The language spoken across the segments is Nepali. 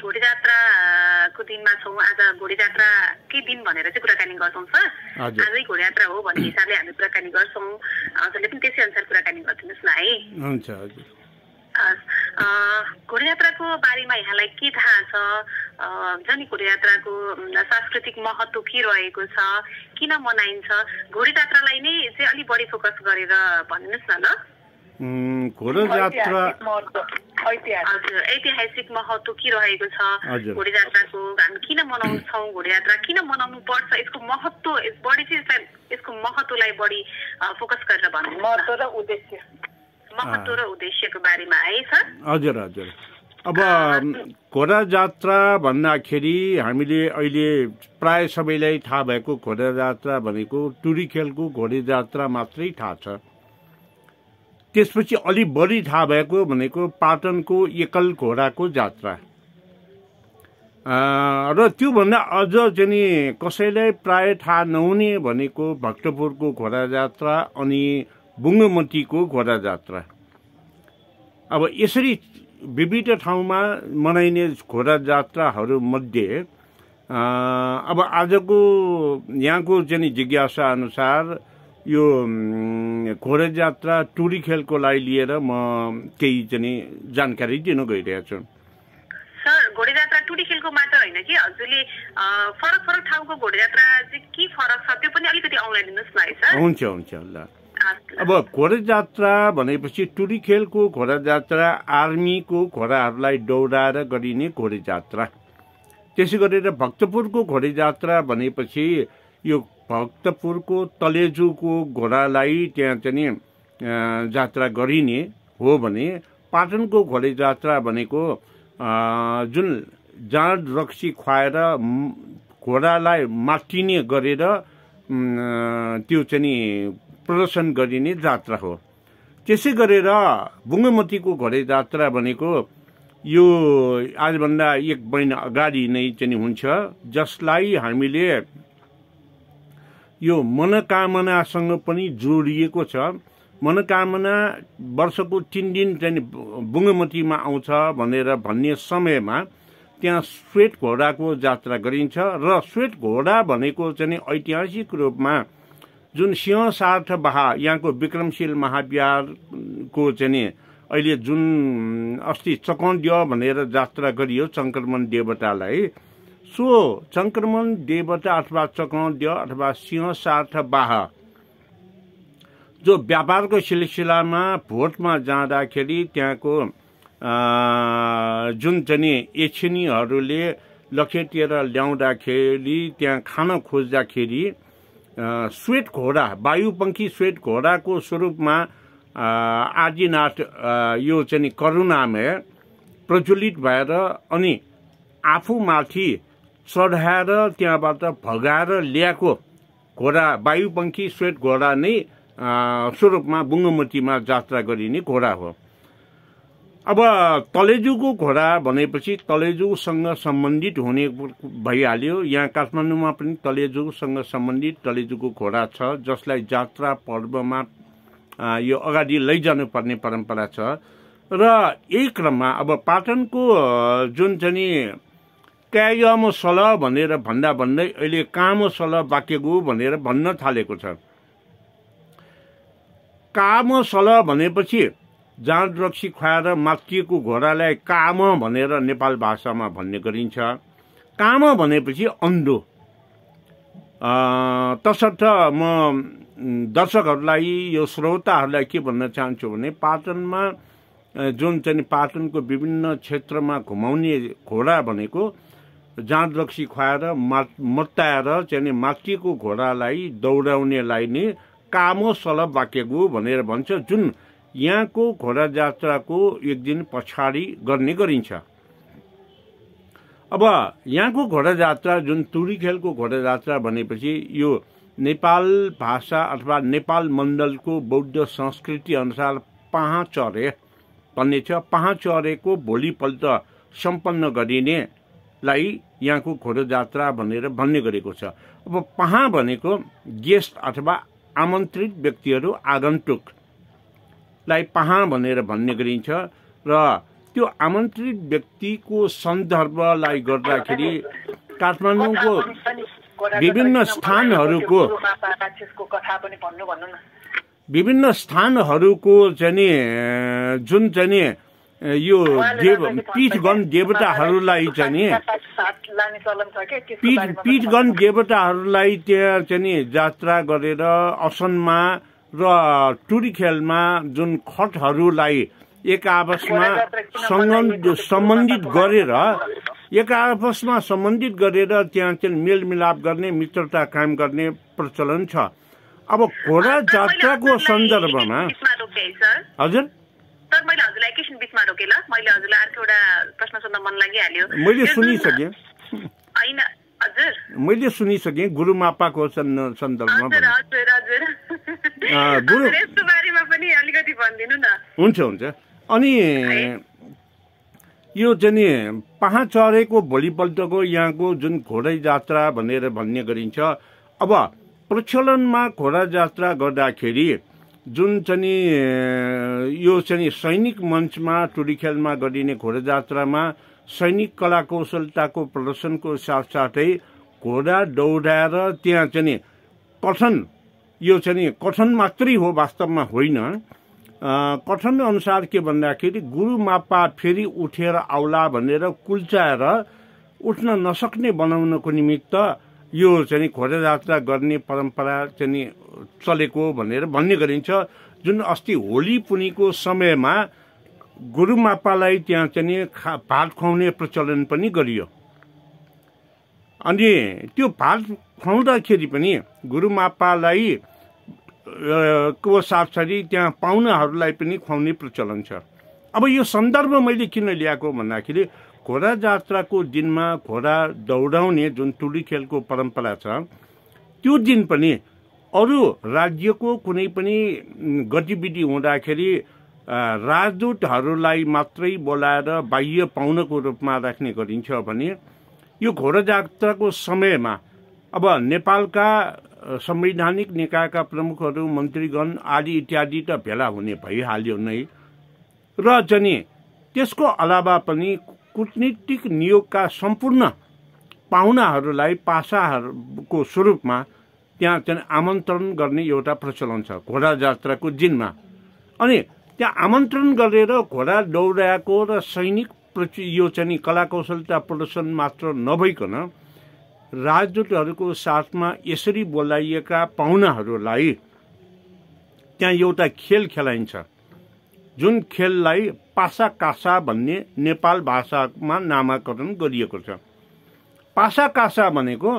घोडे जात्राको दिनमा छौँ। आज घोडे जात्राकै दिन भनेर चाहिँ कुराकानी गर्छौँ सर। आजै घोडे जात्रा हो भन्ने हिसाबले हामी कुराकानी गर्छौँ। हजुरले पनि त्यसै अनुसार कुराकानी गरिदिनुहोस् न है। हुन्छ हजुर। घोडे जात्राको बारेमा यहाँलाई के थाहा छ? नि घोडे जात्राको सांस्कृतिक महत्त्व के रहेको छ, किन मनाइन्छ? घोडे जात्रालाई नै चाहिँ अलि बढी फोकस गरेर भनिदिनुहोस् न ल। घोडे जात्रा ऐतिहासिक महत्त्व के रहेको छ घोडे जात्राको? हामी किन मनाउँछौँ घोडे जात्रा, किन मनाउनु पर्छ? यसको महत्त्व बढी चाहिँ यसको महत्त्वलाई बढी फोकस गरेर भन्नु। महत्त्व र उद्देश्यको बारेमा है सर। हजुर हजुर। अब घोडा जात्रा भन्दाखेरि हामीले अहिले प्राय सबैलाई थाहा भएको घोडा जात्रा भनेको टुरी खेलको घोडे जात्रा मात्रै थाहा छ। त्यसपछि अलि बढी थाहा भएको भनेको पाटनको एकल घोडाको जात्रा र त्योभन्दा अझ चाहिँ कसैलाई प्राय थाहा नहुने भनेको भक्तपुरको घोडा जात्रा अनि बुङ्गमतीको घोडा जात्रा। अब यसरी विविध ठाउँमा मनाइने घोडा जात्राहरूमध्ये अब आजको यहाँको चाहिँ जिज्ञासा अनुसार यो घोडा जात्रा टुरी खेलको लागि लिएर म केही चाहिँ जानकारी दिन गइरहेको छु। सर घोडे जात्रा टुरी खेलको मात्र होइन कि हजुरले फरक फरक ठाउँको घोडे जात्रा चाहिँ के फरक छ त्यो पनि अलिकति औँलाइदिनुहोस् न है सर। हुन्छ हुन्छ ल। अब घोडा जात्रा भनेपछि टुरी खेलको घोडा जात्रा आर्मीको घोडाहरूलाई दौडाएर गरिने घोडे जात्रा। त्यसै गरेर भक्तपुरको घोडे जात्रा भनेपछि यो भक्तपुरको तलेजुको घोडालाई त्यहाँ चाहिँ जात्रा गरिने हो भने पाटनको घोडे जात्रा भनेको जुन जाँड रक्सी खुवाएर घोडालाई माटिने गरेर त्यो चाहिँ प्रदर्शन गरिने जात्रा हो। त्यसै गरेर बुङ्गमतीको घोडे जात्रा भनेको यो आजभन्दा 1 महिना अगाडि नै चाहिँ हुन्छ, जसलाई हामीले यो मनोकामनासँग पनि जोडिएको छ। मनोकामना वर्षको 3 दिन चाहिँ बुङ्गमतीमा आउँछ भनेर भन्ने समयमा त्यहाँ श्वेत घोडाको जात्रा गरिन्छ र श्वेत घोडा भनेको चाहिँ ऐतिहासिक रूपमा जुन सिंह सार्थ बहा यहाँको विक्रमशील महाविहारको चाहिँ अहिले जुन अस्ति चकौन्ड्य भनेर जात्रा गरियो संक्रमण देवतालाई, सो संक्रमण देवता अथवा चकौन्ड्य अथवा सिंह सार्थ बाहा जो व्यापारको सिलसिलामा भोटमा जाँदाखेरि त्यहाँको जुन चाहिँ एकछिनीहरूले लखेटेर ल्याउँदाखेरि त्यहाँ खान खोज्दाखेरि श्वेत घोडा वायुपंखी श्वेत घोडाको स्वरूपमा आदिनाथ यो चाहिँ करुणामय प्रज्वलित भएर अनि आफूमाथि चढाएर त्यहाँबाट भगाएर ल्याएको घोडा वायुपंखी श्वेत घोडा नै स्वरूपमा बुङ्गमतीमा जात्रा गरिने घोडा हो। अब तलेजुको घोडा भनेपछि तलेजुसँग सम्बन्धित हुने भइहाल्यो। यहाँ काठमाडौँमा पनि तलेजुसँग सम्बन्धित तलेजुको घोडा छ, जसलाई जात्रा पर्वमा यो अगाडि लैजानुपर्ने परम्परा छ। र यही क्रममा अब पाटनको जुन चाहिँ कायमसल भनेर भन्दा भन्दै अहिले कामसल वाक्यगु भनेर भन्न थालेको छ। कामसल भनेपछि जाँड रक्सी खुवाएर मातिएको घोडालाई काम भनेर नेपाल भाषामा भन्ने गरिन्छ। काम भनेपछि अन्धो। तसर्थ म दर्शकहरूलाई यो श्रोताहरूलाई के भन्न चाहन्छु भने पाटनमा जुन चाहिँ पाटनको विभिन्न क्षेत्रमा घुमाउने घोडा भनेको जाँड रक्सी खुवाएर मत्ताएर चाहिँ मातिएको घोडालाई दौडाउनेलाई नै कामसल वाक्यगु भनेर भन्छ, जुन यहाँको घोडा जात्राको 1 दिन पछाडि गर्ने गरिन्छ। अब यहाँको घोडा जात्रा जुन टुरी खेलको घोडा जात्रा भनेपछि यो नेपाल भाषा अथवा नेपाल मण्डलको बौद्ध संस्कृति अनुसार पाहाचरे भन्ने छ। पाहाचरेको भोलिपल्ट सम्पन्न गरिनेलाई यहाँको घोडा जात्रा भनेर भन्ने गरेको छ। अब पाहा भनेको गेस्ट अथवा आमन्त्रित व्यक्तिहरू आगन्तुकलाई पाहा भनेर भन्ने गरिन्छ र त्यो आमन्त्रित व्यक्तिको सन्दर्भलाई गर्दाखेरि काठमाडौँको विभिन्न स्थानहरूको चाहिँ जुन चाहिँ यो पीठगण देवताहरूलाई चाहिँ पीठगण देवताहरूलाई त्यहाँ चाहिँ जात्रा गरेर असनमा र टुरी खेलमा जुन खटहरूलाई एक आपसमा सम्बन्धित गरेर त्यहाँ चाहिँ मेलमिलाप गर्ने मित्रता कायम गर्ने प्रचलन छ। अब घोडा जात्राको सन्दर्भमा हजुर सर मैले हजुरलाई एकैछिन बिचमा रोकेँ ल, मैले हजुरलाई अर्को एउटा प्रश्न सोध्न मन लागिहाल्यो। मैले सुनिसकेँ हैन हजुर, मैले सुनिसकेँ गुरुमापाको सन्दर्भमा यसको बारेमा पनि अलिकति भनिदिनु न। हुन्छ अनि यो चाहिँ पहा चढेको भोलिपल्टको यहाँको जुन घोडा जात्रा भनेर भन्ने गरिन्छ। अब प्रचलनमा घोडा जात्रा गर्दाखेरि जुन चाहिँ यो चाहिँ सैनिक मञ्चमा टुरी खेलमा गरिने घोडा जात्रामा सैनिक कला कौशलताको प्रदर्शनको साथसाथै घोडा दौडाएर त्यहाँ चाहिँ कथन, यो चाहिँ कथन मात्रै हो वास्तवमा होइन। कथन अनुसार के भन्दाखेरि गुरुमापा फेरि उठेर आउला भनेर कुल्चाएर उठ्न नसक्ने बनाउनको निमित्त यो चाहिँ घोडा जात्रा गर्ने परम्परा चाहिँ चलेको भनेर भन्ने गरिन्छ। जुन अस्ति होली पुनीको समयमा गुरुमापालाई त्यहाँ चाहिँ भात खुवाउने प्रचलन पनि गरियो। अनि त्यो भात खुवाउँदाखेरि पनि गुरुमापालाई को साथसाथै त्यहाँ पाहुनाहरूलाई पनि खुवाउने प्रचलन छ। अब यो सन्दर्भ मैले किन ल्याएको भन्दाखेरि घोडा जात्राको दिनमा घोडा दौडाउने जुन टुरी खेलको परम्परा छ, त्यो दिन पनि अरू राज्यको कुनै पनि गतिविधि हुँदाखेरि राजदूतहरूलाई मात्रै बोलाएर बाह्य पाहुनाको रूपमा राख्ने गरिन्छ भने यो घोडा जात्राको समयमा अब नेपालका संवैधानिक निकायका प्रमुखहरू, मन्त्रीगण आदि इत्यादि त भेला हुने भइहाल्यो नै, र चाहिँ त्यसको अलावा पनि कूटनीतिक नियोगका सम्पूर्ण पाहुनाहरूलाई पासाहरूको स्वरूपमा त्यहाँ चाहिँ आमन्त्रण गर्ने एउटा प्रचलन छ घोडा जात्राको दिनमा। अनि त्यहाँ आमन्त्रण गरेर घोडा दौडाएको र सैनिक यो चाहिँ कला कौशलता प्रदर्शन मात्र नभइकन राजदूतहरूको साथमा यसरी बोलाइएका पाहुनाहरूलाई त्यहाँ एउटा खेल खेलाइन्छ, जुन खेललाई पासा कासा भन्ने नेपाल भाषामा नामाकरण गरिएको छ। पासा कासा भनेको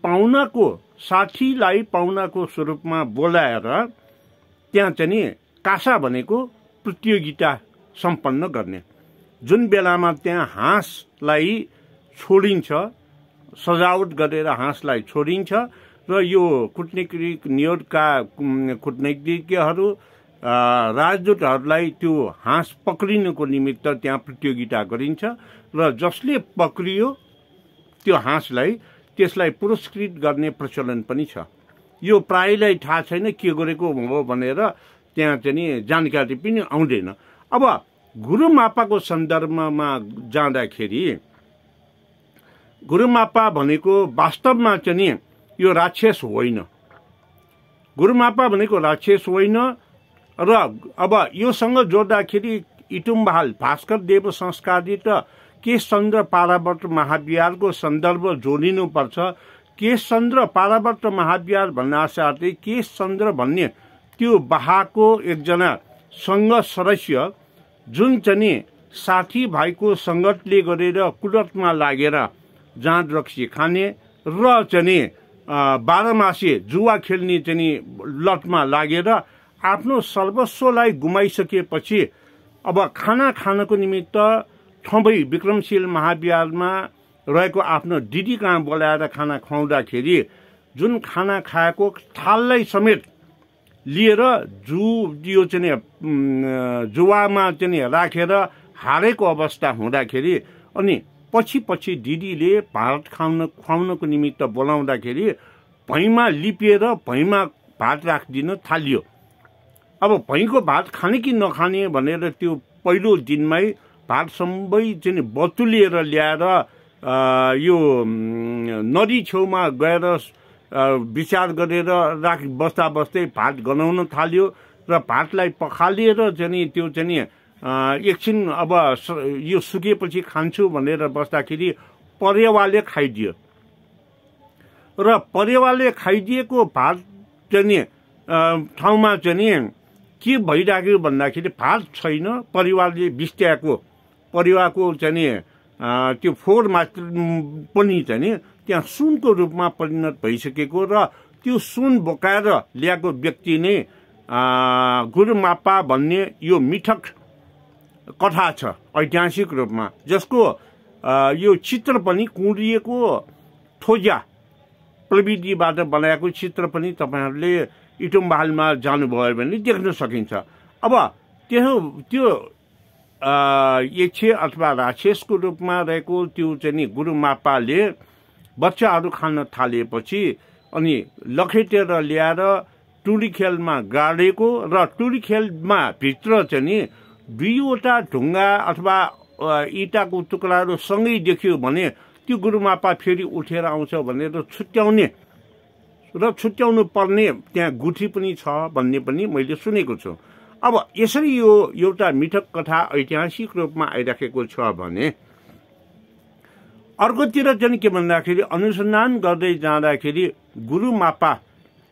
पाहुनाको साथीलाई पाहुनाको स्वरूपमा बोलाएर त्यहाँ चाहिँ कासा भनेको प्रतियोगिता सम्पन्न गर्ने, जुन बेलामा त्यहाँ हाँसलाई छोडिन्छ, सजावट गरेर हाँसलाई छोडिन्छ र यो कूटनीतिक नियोगका कूटनीतिज्ञहरू राजदूतहरूलाई त्यो हाँस पक्रिनको निमित्त त्यहाँ प्रतियोगिता गरिन्छ र जसले पक्रियो त्यो हाँसलाई त्यसलाई पुरस्कृत गर्ने प्रचलन पनि छ। यो प्रायलाई थाहा छैन के गरेको हो भनेर त्यहाँ चाहिँ जानकारी पनि आउँदैन। अब गुरुमापाको सन्दर्भमा जाँदाखेरि गुरुमापा भनेको वास्तवमा चाहिँ यो राक्षस होइन, गुरुमापा भनेको राक्षस होइन। र अब योसँग जोड्दाखेरि इटुम्बहाल भास्कर देव संस्कारित केशचन्द्र पारावर्त महाविहारको सन्दर्भ जोडिनुपर्छ। केशचन्द्र पारावर्त महाविहार भन्नासाथै केशचन्द्र भन्ने त्यो बहाको एकजना सङ्घ सदस्य जुन चाहिँ साथीभाइको सङ्गतले गरेर कुलतमा लागेर जाँड रक्सी खाने र चाहिँ बाह्रमासे जुवा खेल्ने चाहिँ लतमा लागेर आफ्नो सर्वस्वलाई गुमाइसकेपछि अब खाना खानको निमित्त ठम्बै विक्रमशील महाविहारमा रहेको आफ्नो दिदी कहाँ बोलाएर खाना खुवाउँदाखेरि जुन खाना खाएको थाललाई समेत लिएर यो चाहिँ जुवामा चाहिँ राखेर हारेको अवस्था हुँदाखेरि अनि पछि दिदीले भात खुवाउनको निमित्त बोलाउँदाखेरि भैँमा लिपिएर भैँमा भात राखिदिन थालियो। अब भैँको भात खाने कि नखाने भनेर त्यो पहिलो दिनमै भात सबै चाहिँ बतुलिएर ल्याएर यो नदी छेउमा गएर विचार गरेर बस्दै भात गनाउन थाल्यो र भातलाई पखालिएर चाहिँ त्यो चाहिँ एकछिन अब यो सुकेपछि खान्छु भनेर बस्दाखेरि परेवाले खाइदियो र परेवाले खाइदिएको भात चाहिँ ठाउँमा चाहिँ के भइराख्यो भन्दाखेरि भात छैन, परिवारको चाहिँ त्यो फोहोर मात्र पनि चाहिँ त्यहाँ सुनको रूपमा परिणत भइसकेको र त्यो सुन बोकाएर ल्याएको व्यक्ति नै गुरुमापा भन्ने यो मिठक कथा छ ऐतिहासिक रूपमा, जसको यो चित्र पनि कुँडिएको थोजा प्रविधिबाट बनाएको चित्र पनि तपाईहरुले इटुम्बालमा जानुभयो भने देख्न सकिन्छ। अब त्यो यक्षे अथवा राक्षसको रूपमा रहेको त्यो चाहिँ गुरुमापाले बच्चाहरू खान थालेपछि अनि लखेटेर ल्याएर टुरी खेलमा गाडेको र टुरी खेलमा भित्र चाहिँ दुईवटा ढुङ्गा अथवा इँटाको टुक्राहरू सँगै देखियो भने त्यो गुरुमापा फेरि उठेर आउँछ भनेर छुट्याउनु पर्ने त्यहाँ गुठी पनि छ भन्ने पनि मैले सुनेको छु। अब यसरी यो एउटा मिठक कथा ऐतिहासिक रूपमा आइराखेको छ भने अर्कोतिर चाहिँ के भन्दाखेरि अनुसन्धान गर्दै जाँदाखेरि गुरुमापा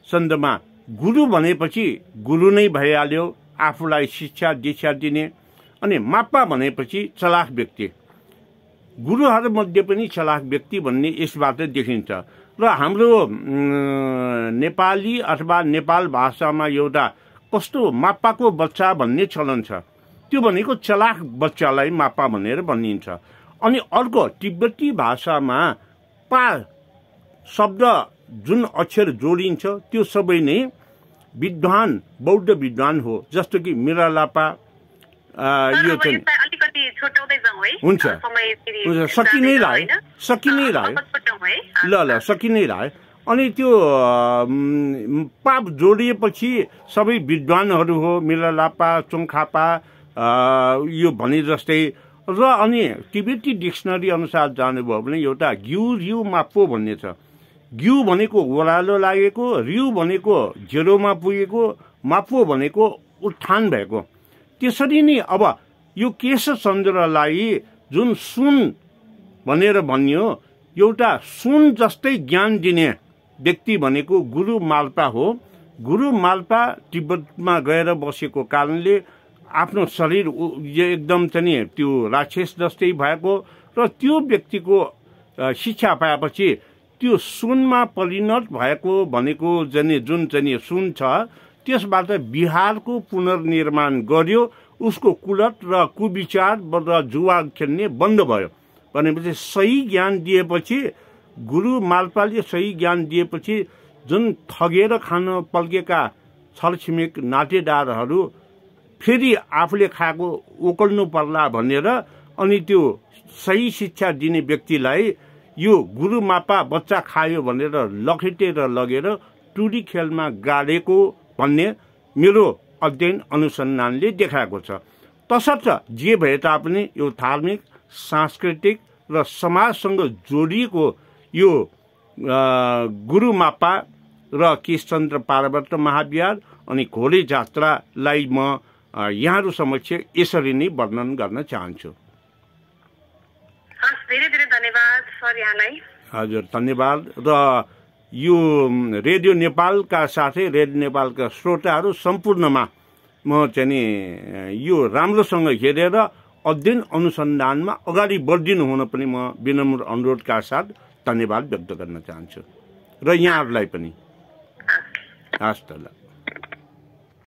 सन्दमा गुरु भनेपछि गुरु नै भइहाल्यो, आफूलाई शिक्षा दीक्षा दिने, अनि मापा भनेपछि चलाख व्यक्ति। गुरुहरूमध्ये पनि चलाख व्यक्ति भन्ने यसबाट देखिन्छ र हाम्रो नेपाली अथवा नेपाल भाषामा एउटा कस्तो मापाको बच्चा भन्ने चलन छ, त्यो भनेको चलाख बच्चालाई मापा भनेर भनिन्छ। अनि अर्को तिब्बती भाषामा पा शब्द जुन अक्षर जोडिन्छ त्यो सबै नै विद्वान बौद्ध विद्वान हो, जस्तो कि मिरालापा यो चाहिँ हुन्छ सकि नै रह्यो। अनि त्यो पाप जोडिएपछि सबै विद्वानहरू हो, मिरालापा चोङखापा यो भने जस्तै। र अनि तिब्बती डिक्सनरी अनुसार जानुभयो भने एउटा घिउ रिउ मापो भन्ने छ। घिउ भनेको ओह्रालो लागेको, रिउ भनेको जेरोमा पुगेको, मापो भनेको उत्थान भएको। त्यसरी नै अब यो केश चन्द्रलाई जुन सुन भनेर भनियो, एउटा सुन जस्तै ज्ञान दिने व्यक्ति भनेको गुरु माल्पा हो। गुरु माल्पा तिब्बतमा गएर बसेको कारणले आफ्नो शरीर एकदम चाहिँ त्यो राक्षस जस्तै भएको र त्यो व्यक्तिको शिक्षा पाएपछि त्यो सुनमा परिणत भएको भनेको जुन चाहिँ सुन छ त्यसबाट बिहारको पुनर्निर्माण गर्यो। उसको कुलत र कुविचार र जुवा खेल्ने बन्द भयो। भनेपछि सही ज्ञान दिएपछि, गुरु माल्पाले सही ज्ञान दिएपछि जुन ठगेर खान पल्केका छरछिमेक नातेदारहरू फेरि आफूले खाएको ओकल्नु पर्ला भनेर अनि त्यो सही शिक्षा दिने व्यक्तिलाई यो गुरुमापा बच्चा खायो भनेर लखेटेर लगेर टुरी खेलमा गाडेको भन्ने मेरो अध्ययन अनुसन्धानले देखाएको छ। तसर्थ जे भए तापनि यो धार्मिक, सांस्कृतिक र समाजसँग जोडिएको यो गुरुमापा र केशचन्द्र पार्वत महाविहार अनि घोडे जात्रालाई म यहाँहरू समक्ष यसरी नै वर्णन गर्न चाहन्छु। धेरै धेरै धन्यवाद सर यहाँलाई। हजुर धन्यवाद। र यो रेडियो नेपालका साथै रेडियो नेपालका श्रोताहरू सम्पूर्णमा म चाहिँ यो राम्रोसँग हेरेर अध्ययन अनुसन्धानमा अगाडि बढिदिनु हुन पनि म विनम्र अनुरोधका साथ धन्यवाद व्यक्त गर्न चाहन्छु र यहाँहरूलाई पनि। हस् त ल।